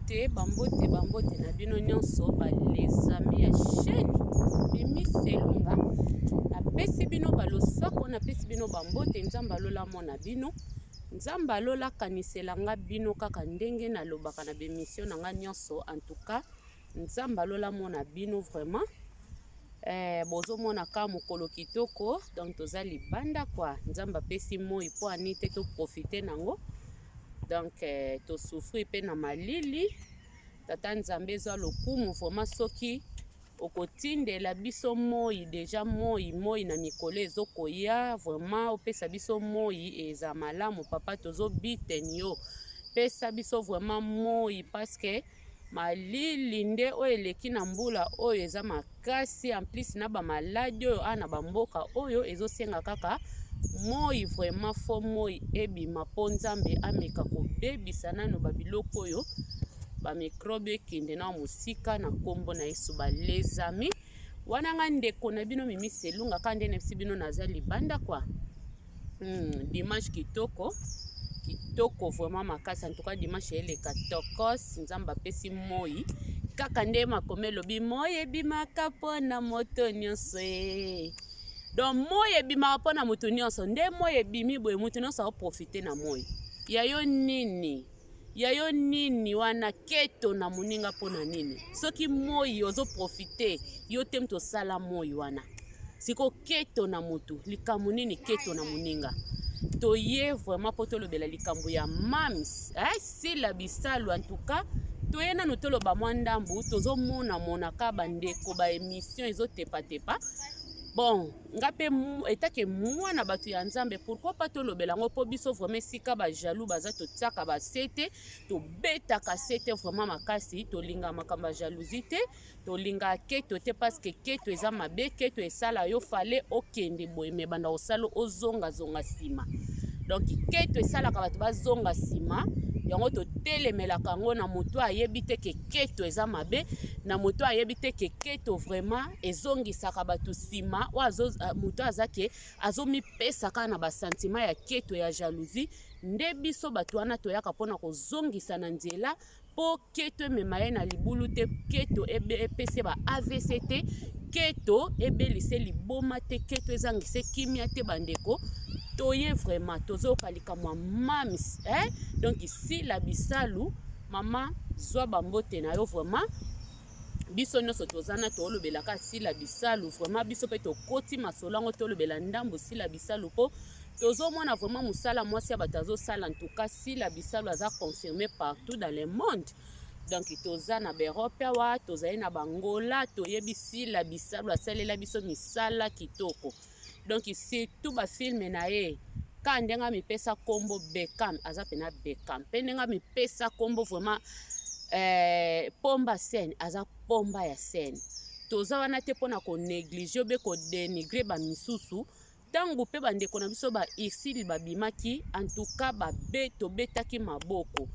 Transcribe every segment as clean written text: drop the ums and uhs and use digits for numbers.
Bambote, bambote, bambote na bino nyonso ba les amis ya chaîne Mimi Selunga. Napesi bino ba losako, napesi bino bambote, Nzambe alola mona bino. Nzambe alola kanisela nga bino kaka ndenge nalobaka na b'emission na nga nyonso. En tout cas, Nzambe alola mona bino vraiment. Eh, bozomona ka mokolo kitoko, donc toza libanda quoi. Nzambe apesi moi po ani te to profiter nango. Donc eh, to souffrir pe na malili. Tata Nzambe ezwa lokumu vraiment soki okotindela biso moi deja moi moi na mikolo ezokoya vraiment opesa biso moi eza malamu papa tozobiten yo pesa biso vraiment moi parce que malili nde oyo eleki na mbula oyo eza makasi en plus na ba maladi oyo a na bamboka oyo ezosenga kaka moi vraiment fo moi ebima mpo Nzambe ameka kobebisa nano babiloko oyo bamikrobe ekende na mosika na nkombo na Yesu. Ba les amis wana nga ndeko na bino Mimi Selunga ka nde nayebisi bino naza libanda kwa. Dimanche kitoko kitoko vraiment makasi en tout cas dimanche eleka tokos. Nzambe apesi moi kaka nde makomi elobi moi ebimaka mpona moto nyonso e. Donc moi ebimaka mpona moto nyonso, nde moi ebimi boye moto nyonso aoprofite na moi ya yo nini ya yo nini wana keto na moninga mpona nini? Soki moi ozoprofite yo te moto osala moi wana siko keto na motu likambo nini keto na moninga? Toye vraiment mpo tolobela likambo ya mams eh, Sila Bisalu. En tout cas toye nanu toloba mwa ndambu, tozomona monaka bandeko ba émission ezotepatepa. Bon, nga mpe etake mwana bato ya Nzambe, pourquoi pas tolobela yango mpo biso vraiment esika bajaloux baza totiaka basete, tobetaka sete vraiment makasi. Tolinga makambo ya jalousie te, tolinga keto te parce que keto eza mabe. Keto esala yo fale okende boye me banda kosala ozongazonga nsima. Donc keto esalaka bato bazonga nsima, yango totelemelaka yango. Na moto ayebi te ke keto eza mabe, na moto ayebi te ke keto vraiment ezongisaka bato nsima, oyo moto aza ke azomipesa kaka na basentiment ya keto ya jalousie, nde biso bato wana toyaka mpona kozongisa na nzela mpo keto emema ye na libulu te, keto epese ba AVC te, keto ebelise liboma te, keto ezangise kimia te. Bandeko, toye vraiment tozoyoka likambo ya mams eh? Donc Sila Bisalu, mama zwa bambote na yo vraiment. Biso nyonso toza na tolobelaka Sila Bisalu vraiment, biso mpe tokoti masolo yango, tolobela ndambo Sila Bisalu mpo tozomona vraiment mosala mwasi ya bato azosala. En tout cas Sila Bisalu aza confirmé partout dans le monde. Donc toza na baEurope awa, tozali na bangola, toyebi Sila Bisalu asalela biso misala kitoko. Donc surtout bafilme na ye ka ndenge amipesa nkombo Bekam, aza mpena Bekam, mpe ndenge amipesa nkombo vraiment pomba scène, aza pomba ya scène. Toza wana te mpona konégliger obe kodénigrer bamisusu. Ntango mpe bandeko na biso ba Ursule babimaki, en tout cas babe tobetaki maboko.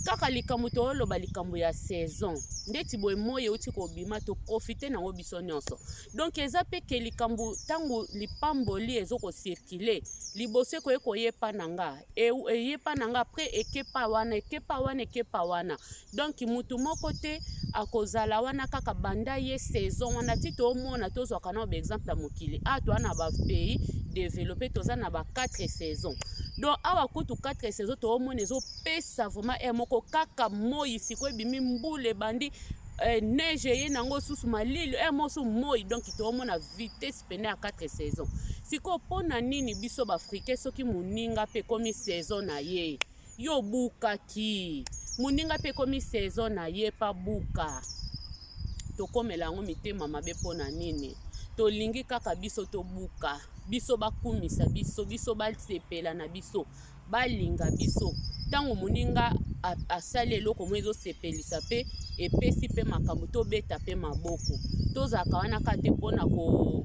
Kaka likambo tooloba likambo ya saison ndeti boye moi euti kobima, toprofite nango biso nyonso. Donc eza mpe ke likambo ntango lipamboli ezokocirculer liboso ekoki koyepa na nga eyepa na nga après ekepa wana, ekepa wana, ekepa wana. Donc mutu moko te akozala wana kaka banda ye saison wana ti toomona. Tozwaka na baexemple ya mokili awa, toza na bapays développé, toza na ba 4 saison. Donc awa kutu 4 saison toomona ezopesa vraiment air moko kaka moi sikoyo ebimi, mbula ebandi, neige eye nango susu, malili air moko moi. Donc toomona vitesse pene ya 4 saison. Sikoyo mpona nini biso baafricain, soki moninga mpe ekomi saison na ye, yo bukaki, moninga mpe ekomi saison na ye pa buka, tokomela yango mitema mabe? Mpona nini tolingi kaka biso tobuka, biso bakumisa biso, biso basepela na biso, balinga biso? Ntango moninga asali eloko moko ezosepelisa mpe epesi mpe makambo, tobeta mpe maboko. Tozalaka wana kaka te mpona ko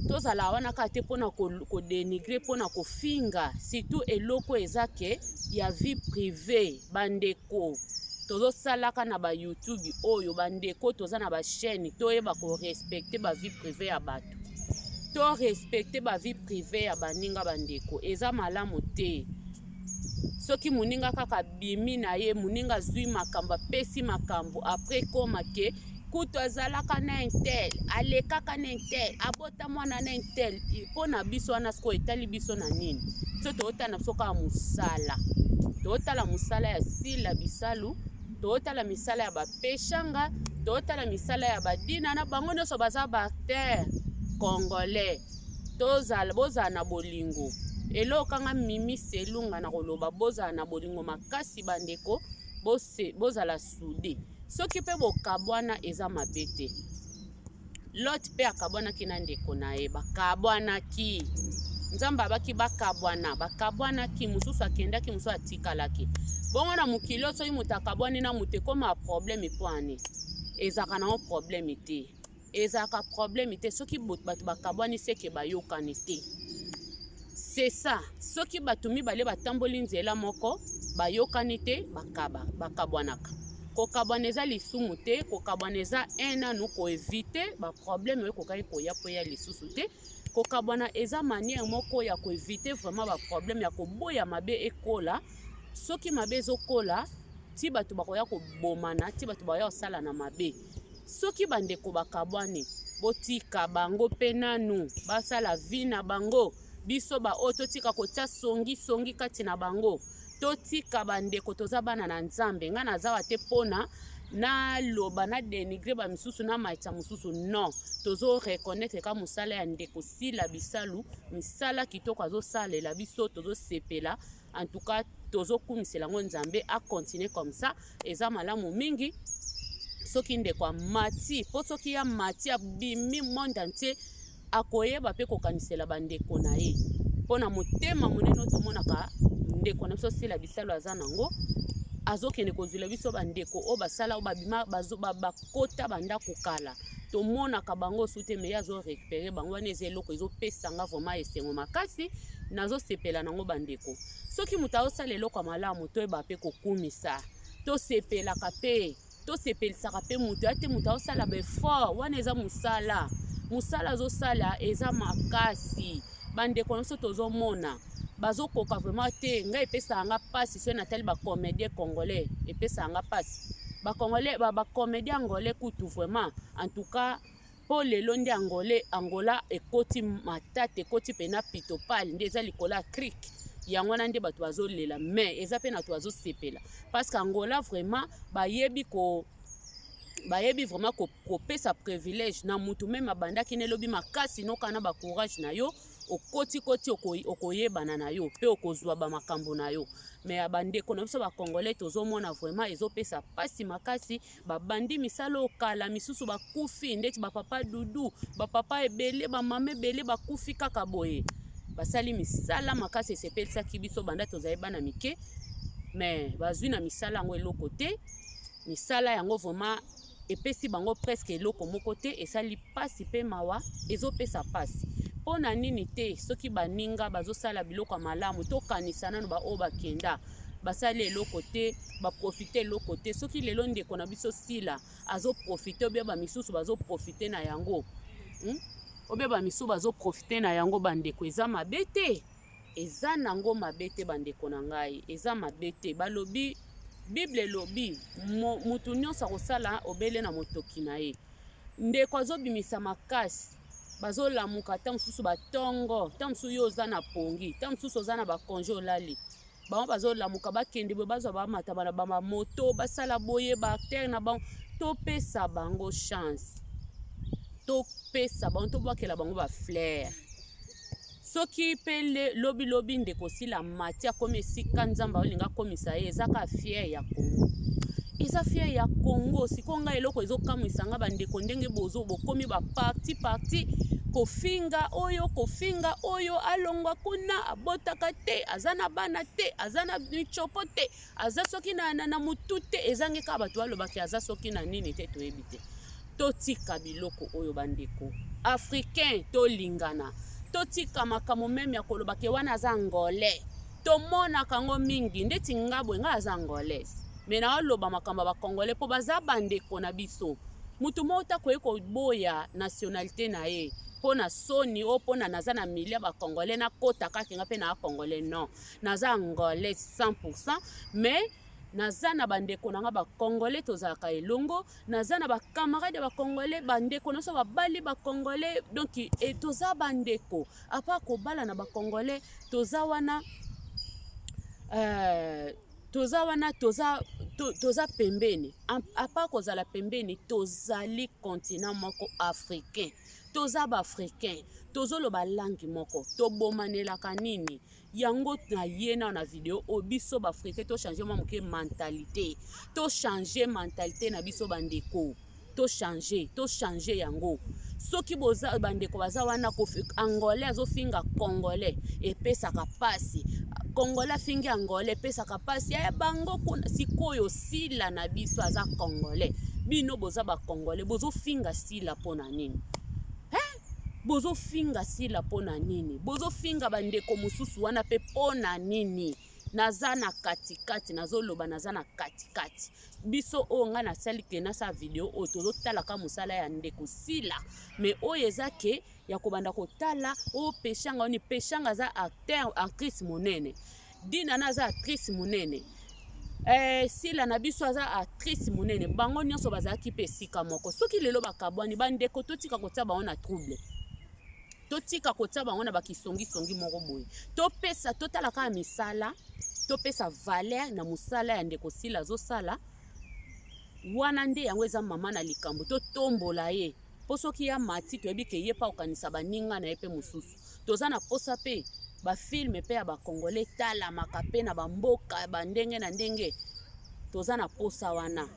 tozala wana kaka te mpona kodénigrer, mpona kofinga, surtout eloko eza ke ya vie privée. Bandeko, tozosalaka na baYouTube oyo, bandeko, toza na bachaîne, toyeba korespecter bavie privée ya bato, torespecter bavie privée ya baninga. Bandeko, eza malamu te. Soki moninga kaka abimi na ye, moninga azwi makambo, apesi makambo, après ekoma ke kutu azalaka na un tel, alekaka na un tel, abota mwana na un tel. Mpo na biso wana sikoyo etali biso na nini? Biso tootala na biso kaka mosala, tootala mosala ya Sila Bisalu, tootala misala ya bapeshanga, tootala misala ya badina na bango nyonso baza baacteur congolais. Tozala, bozala na bolingo. Eloko nga Mimi Selunga na koloba, bozala na bolingo makasi bandeko, bozala soudé. Soki mpe bokabwana eza mabe te. Lot mpe akabwanaki na ndeko na ye, bakabwanaki. Nzambe abaki bakabwana, bakabwanaki, mosusu akendaki, mosusu atikalaki. Bongo na mokili oyo soki moto akabwani na moto ekoma problème mpo ani? Ezalaka nango problème te. Ezalaka problème te soki bato bakabwani seke bayokani te. C'est ça. Soki bato mibale batamboli nzela moko bayokani te, bakabwanaka. Kokabwana eza lisumu te, kokabwana eza un nanu koevite baproblème oyo ekokaki koya po ya lisusu te. Kokabwana eza manière moko ya koevite vraiment baproblème, ya koboya mabe ekola. Soki mabe ezokola ti bato bakoya kobomana, ti bato bakoya kosala na mabe. Soki bandeko bakabwani, botika bango mpe nanu basala vie na bango. Biso baoyo totika kotia songi songi kati na bango. Totika bandeko, toza bana na Nzambe. Ngai naza wa te mpona naloba na dénigrer ba misusu na maitsa mosusu, non. Tozo reconnaître ka mosala ya ndeko Sila Bisalu, misala kitoko azosalela biso, tozosepela. En tout cas tozokumisela yango Nzambe, acontinue comme ça, eza malamu mingi. Soki ndeko amati, mpo soki ya mati abimi monde entier, akoyeba mpe kokanisela bandeko na ye mpo na motema monene oyo tomonaka ndeko na biso Sila Bisalu aza nango. Azokende kozwila biso bandeko oyo basala, oyo babima, bakota bandako kala, tomonaka bango su te, mais ye azorécupérer bango. Wana eza eloko ezopesanga vraiment esengo makasi, nazosepela nango bandeko. Soki moto azosala eloko ya malamu, toyeba mpe kokumisa, tosepelaka mpe tosepelisaka mpe moto ya te. Moto azosala baeffort wana, eza mosala, mosala azosala eza makasi. Bandeko na biso tozomona bazokoka vraiment te. Ngai epesaka nga mpasi soki natali bacomédien congolais, epesaka nga mpasi. Bacongolais, bacomédien angolais kutu vraiment, en tout cas, mpo lelo nde angolais, Angola ekoti matata, ekoti mpena pitopale, nde eza likolo ya crik. Yango wana nde bato bazolela, mais eza mpe na bato bazosepela, parce que Angola vraiment bayebi vraiment kopesa privilège na mutu même abandaki na elobi makasi noka na bacourage na yo, okotikoti, okoyebana na yo mpe okozwa bamakambo na yo. Mais ya bandeko na biso bacongolais, tozomona vraiment ezopesa mpasi makasi. Babandi misala oyo kala, misusu bakufi, ndeti bapapa Dudu, bapapa ebele, bamama ebele bakufi kaka boye. Basali misala makasi esepelisaki biso banda tozali bana mike, mais bazwi na misala yango eloko te. Misala yango vraiment epesi bango presque eloko moko te. Esali mpasi mpe mawa, ezopesa mpasi. Mpo na nini te? Soki baninga bazosala biloko ya malamu, tokanisa nano baoyo bakenda, basali eloko te, baprofite eloko te. Soki lelo ndeko na biso Sila azoprofite, obia bamisusu bazoprofite na yango, Obia bamisusu bazoprofite na yango, bandeko, eza mabe te, eza nango mabe te. Bandeko na ngai, eza mabe te. Balobi, Bible elobi mutu nyonso akosala obele na motoki na ye. Ndeko azobimisa makasi, bazolamuka ntango mosusu batongo, ntango mosusu yo oza na pongi, ntango mosusu oza na bacongé, olali, bango bazolamuka, bakende boye, bazwa bamata bana bamamoto, basala boye, baacteur na bango. Topesa bango chance, topesa bango, tobwakela bango bafleur. Soki mpe lobilobi ndeko Sila mati, akomi esika Nzambe aolinga akomisa ye, eza kaka fierté ya Congo, eza fierté ya Congo. Sikoyo ngai eloko ezokamwisa nga, bandeko, ndenge bozo bokomi baparti parti, kofinga oyo, kofinga oyo, alongwa kuna, abotaka te, aza na bana te, aza na michopo te, aza soki na motu te. Ezangi kaka bato balobaki aza soki na nini te, toyebi te. Totika biloko oyo, bandeko africain, tolingana, totika makambo même ya koloba ke wana aza angolais. Tomonaka yango mingi, ndeti nga boye, ngai aza angolaise, mais naoloba makambo ya bacongolais mpo baza bandeko na biso. Motu moko ta koye koboya nationalité na ye. Mpo na soni o mpo na naza na milieu ya ba congolais, nakota kaka nga mpe na congolais. Non, naza angolais 100%, mais naza na bandeko na nga bacongolais, tozalaka elongo. Naza na bacamarade ya bacongolais, bandeko nyonso babali bacongolais. Donc toza bandeko. À part kobala na bacongolais, toza wana, toza wana, toza pembeni. À part kozala pembeni, tozali continent moko africain, toza baafricain, tozoloba langue moko. Tobomanelaka nini? Yango na ye na video oyo, biso baafricain tochange mwa moke mentalité, tochange mentalité na biso bandeko, tochange, tochange yango. Soki boza bandeko baza wana, angolais azofinga congolais, epesaka mpasi. Congolais afingi angolais, epesaka mpasi ya bango kuna. Sikoyo Sila na biso aza congolais, bino boza bacongolais, bozofinga Sila mpo na nini? Bozofinga Sila mpo na nini? Bozofinga bandeko mosusu wana mpe mpo na nini? Naza na katikati, nazoloba, naza na katikati. Biso oyo ngai nasali ke nasala video oyo, tozotalaka mosala ya ndeko Sila, mais oyo eza ke ya kobanda kotala oyo Peshanga oni. Peshanga aza acteur, actrice monene. Dinana aza actrice monene. Sila na biso aza actrice monene. Bango nyonso bazalaki mpe esika moko. Soki lelo bakabwani, bandeko, totika kotia bango na trouble, totika kotia bango na bakisongisongi moko boye. Topesa, totala kaka misala, topesa valeur na mosala ya ndeko Sila azosala wana. Nde yango eza mama na likambo. Totombola ye, mpo soki ya mati, toyebi ke ye mpe akokanisa baninga na ye mpe mosusu. Toza na posa mpe bafilm mpe ya bacongolais etalamaka mpe na bamboka bandenge na ndenge. Toza na posa wana,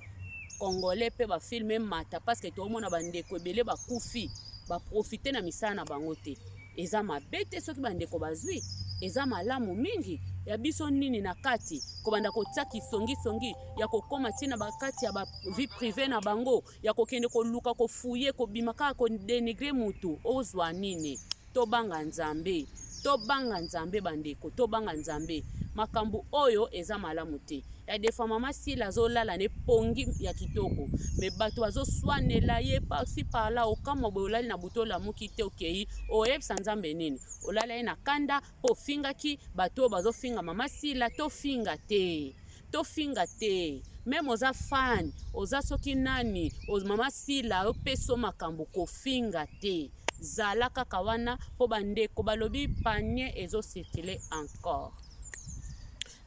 congolais mpe bafilm emata, parce que toomona bandeko ebele bakufi, baprofite na misala na bango te. Eza mabe te soki bandeko bazwi, eza malamu mingi. Ya biso nini na kati kobanda kotia kisongisongi ya kokóma ntina bakati ya bavie privée na bango, ya kokende koluka kofuye, kobima kaka kodénigrer mutu, ozwa nini? Tobanga Nzambe, tobanga Nzambe bandeko, tobanga Nzambe. Makambo oyo eza malamu te. Ya defa mama Sila azolala na epongi ya kitoko, mais bato bazoswanela ye par-ci par-là. Okamwa boye, olali na butu, olamuki te, okei oyebisa Nzambe nini? Olala ye na kanda mpo ofingaki bato oyo bazofinga mama Sila. Tofinga te, tofinga te. Même oza fan, oza soki nani, mama Sila opesa makambo, kofinga te. Zala kaka wana, mpo bandeko balobi panier ezocircule encore.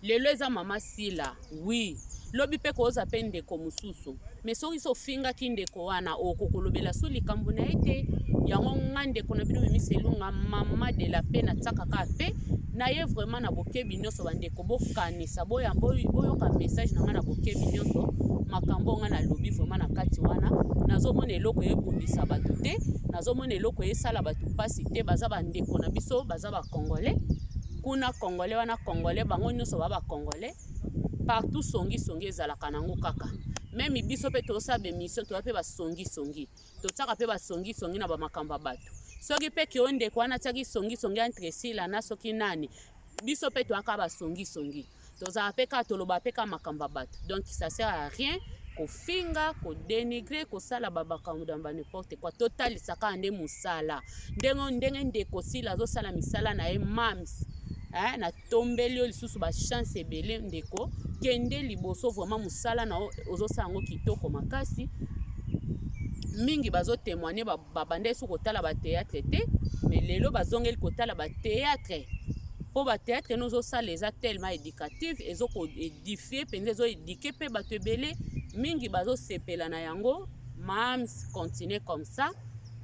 Lelo eza mama Sila, oui, lobi mpe koza mpe ndeko mosusu. Mais soki so ofingaki ndeko wana, okokolobela so likambo na ye te. Yango nga ndeko na bino Mimi Selunga, mama de la paix, natiaka kaka mpe na ye vraiment na bokebi nyonso. Bandeko, bokanisa, boyoka message na ngai na bokebi nyonso. Makambo ngai nalobi vraiment na kati wana, nazomona eloko ebundisa bato te, nazomona eloko esala bato mpasi te. Baza bandeko na biso, baza bacongolais kuna, congolais wana, congolais, bango nyonso ba bacongolais partout. Songisongi ezalaka nango kaka. Même biso mpe tosala baémission, toya mpe basongisongi, totiaka mpe basongisongi na bamakambo ya bato. Soki mpe ke ndeko wana atiaki songisongi entre Sila na soki nani, biso mpe toyaka basongisongi, tozala mpe kaka, toloba mpe kaka makambo ya bato. Donc ça sert à rien kofinga, kodénigrer, kosala bamakambo na ba n'importe quoi. Totalisa kaka nde mosala, ndenge ndenge ndeko Sila azosala misala na ye. Mams, natombeli yo lisusu bachance ebele ndeko, kende liboso. Vraiment mosala na yo ozosala yango kitoko makasi mingi. Bazotémoigne, babanda esu kotala bathéâtre te, mais lelo bazongeli kotala bathéâtre, mpo bathéâtre no ozosala eza tellement éducative, ezokoédifie mpenza, ezoéduquer mpe bato ebele mingi bazosepela na yango. Mams, continue comme ça.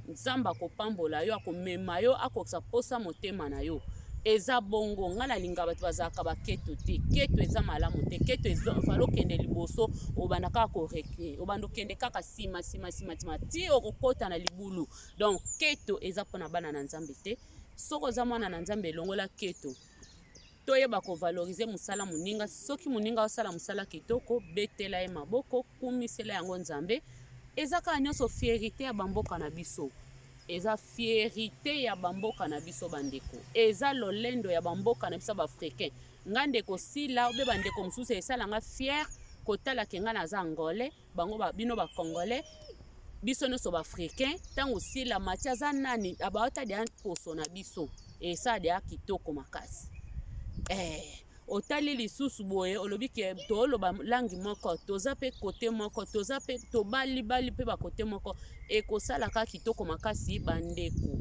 Nzambe akopambola yo, akomema yo, akokisa posa motema na yo. Eza bongo. Ngai nalinga bato bazalaka baketo te. Keto eza malamu te. Keto fala okende liboso, obanda kaka koreculer, obanda okende kaka nsima, nsima, nsima, nsima, ti okokɔta na libulu. Donc keto eza mpona bana na Nzambe te. Soki oza mwana na Nzambe, elongola keto. Toyeba kovaloriser mosala moninga. Soki moninga osala mosala kitoko, betela ye maboko, kumisela yango Nzambe. Eza kaka nyonso fierté ya bamboka na biso, eza fierté ya bamboka na biso bandeko, eza lolendo ya bamboka na biso baafricain. Nga ndeko Sila obe bandeko mosusu, esalanga fier kotala ke nga naza angolais. Bango bino bacongolais, Biso nyonso baafricain, ntango Sila Mati aza nani, abawata deya poso na biso, esala deya kitoko makasi. Otali lisusu boye, olobi ke toloba langue moko, toza mpe kote moko, toza mpe tobalibali mpe bakote moko, ekosalaka kitoko makasi. Bandeko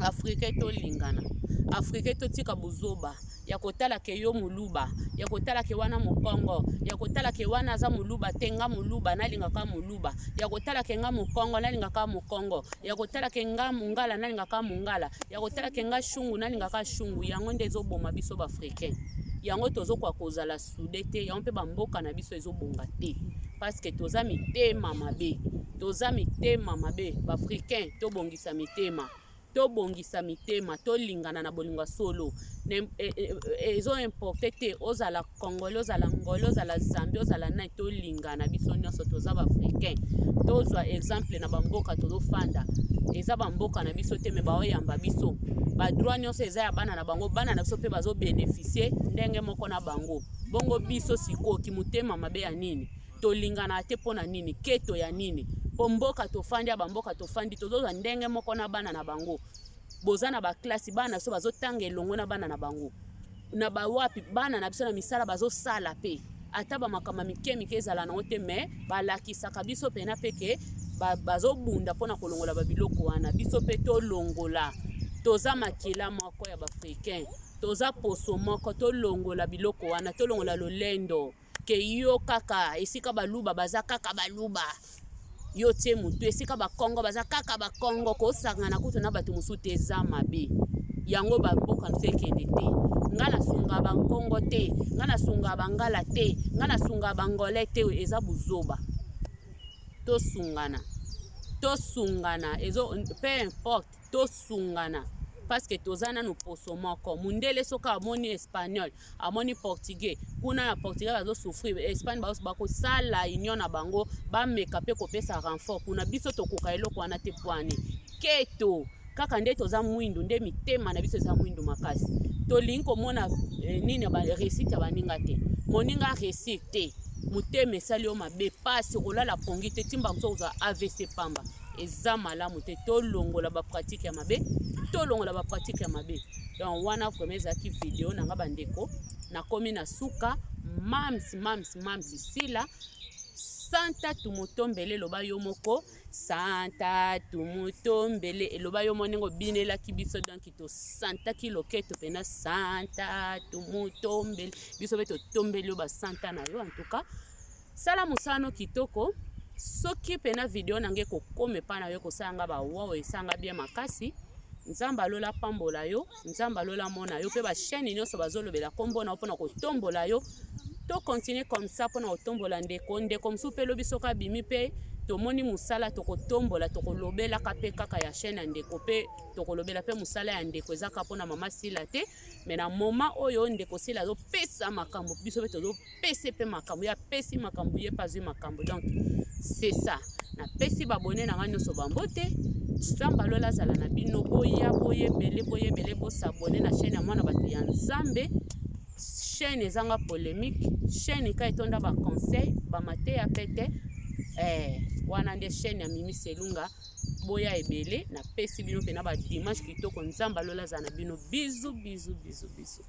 africain, tolingana. Africain, totika buzoba ya kotala ke yo moluba, ya kotala ke wana mokongo, ya kotala ke wana aza moluba te, nga moluba nalingaka moluba, ya kotala ke nga mokongo nalingaka mokongo, ya kotala ke nga mongala nalingaka mongala, ya kotala ke nga shungu nalingaka shungu. Yango nde ezoboma biso baafricain. Yango tozokoka kozala soudés te. Yango mpe bamboka na biso ezobonga te, parce que toza mitema mabe, toza mitema mabe. Baafricain, tobongisa mitema, tobongisa mitema, tolingana na bolingo ya solo. Ezo importe te ozala Congolais, ozala Ngole, ozala Zambie, ozala nani, tolingana biso nyonso, toza baafricain. Tozwa exemple na bamboka tozofanda, eza bamboka na biso te, me baoyamba biso, badroit nyonso eza ya bana na bango, bana na biso mpe bazobénéficier ndenge moko na bango. Bongo biso sikoyo, motema mabe ya nini? Tolingana te mpo na nini? Keto ya nini? Mpo mboka tofandi, ya bamboka tofandi, tozozwa ndenge moko na bana na bango. Boza na baklasi, bana na biso bazotanga elongo na bana na bango na bawapi, bana na biso na misala bazosala mpe, ata bamakambo mike mike ezala nango te, me balakisaka biso mpena mpe ke bazobunda mpona kolongola babiloko wana. Biso mpe tolongola, toza makila moko ya baafricain, toza poso moko. Tolongola biloko wana, tolongola lolendo ke yo kaka esika baluba baza kaka baluba, yo tie motu esika bakongo baza kaka bakongo, kosangana kutu na bato mosusu te, eza mabe. Yango bamboka mosusu ekende te. Nga nasunga bakongo te, nga nasunga bangala te, nga nasunga bangolais te, eza buzoba. Tosungana, tosungana, ezo peu importe, tosungana parce que toza nanu poso moko. Mundele soki amoni Espagnol, amoni Portugais, kuna na Portugal bazosouffrir, Espagne bakosala union na bango, bameka mpe kopesa renfort kuna. Biso tokoka eloko wana te. Pwani keto kaka nde toza mwindu, nde mitema na biso eza mwindu makasi. Tolingi komona nini, réussite ya baninga te. Moninga réussir te, motema esali yo mabe, pasi, kolala pongi te, timba mosu kozwa AVC pamba, eza malamu te. Tolongola bapratique ya mabe, tolongola bapratique ya mabe. Donc wana vraiment ezalaki video na nga. Bandeko, nakomi na suka. Mams, mams, mams, Sila santa tumutombele, eloba yo moko. Santa tumutombele, eloba yo mo ndenge obinelaki biso. Donc tosantaki loketo mpena. Santa tumutombele, biso mpe totombeli yo basanta na yo. En tout cas, sala mosala no kitoko. Soki mpena video na ngai ekokoma epai na yo, ekosala nga bawaw, esanga bien makasi. Nzambe alola pambola yo, Nzambe alola mona yo mpe bachaîne nyonso bazolobela nkombo na yo mpona kotombola yo. Tocontinue comme ça mpona kotombola ndeko. Ndeko mosusu mpe elobi soki abimi mpe tomoni mosala, tokotombola, tokolobelaka mpe kaka ya chaîne ya ndeko, mpe tokolobela mpe mosala ya ndeko. Eza kaka mpona mama Sila te, me na moment oyo ndeko Sila azopesa makambo, biso mpe tozopesa mpe makambo. Ye apesi makambo, ye mpe azwi makambo. Donc c'est ça. Napesi babone na ngai nyonso bambote. Nzambe alola azala na bino. Boya, boyebele, boyebele, bos'abonner na chaîne ya mwana bato ya Nzambe. Chaîne ezanga polémique, chaîne ka etonda baconseil, bamateya pete. Wana nde chaîne ya Mimi Selunga. Boya ebele, napesi bino mpena badimanche kitoko. Nzambe alola azala na bino. Bisous, bisous, bisous, bisous.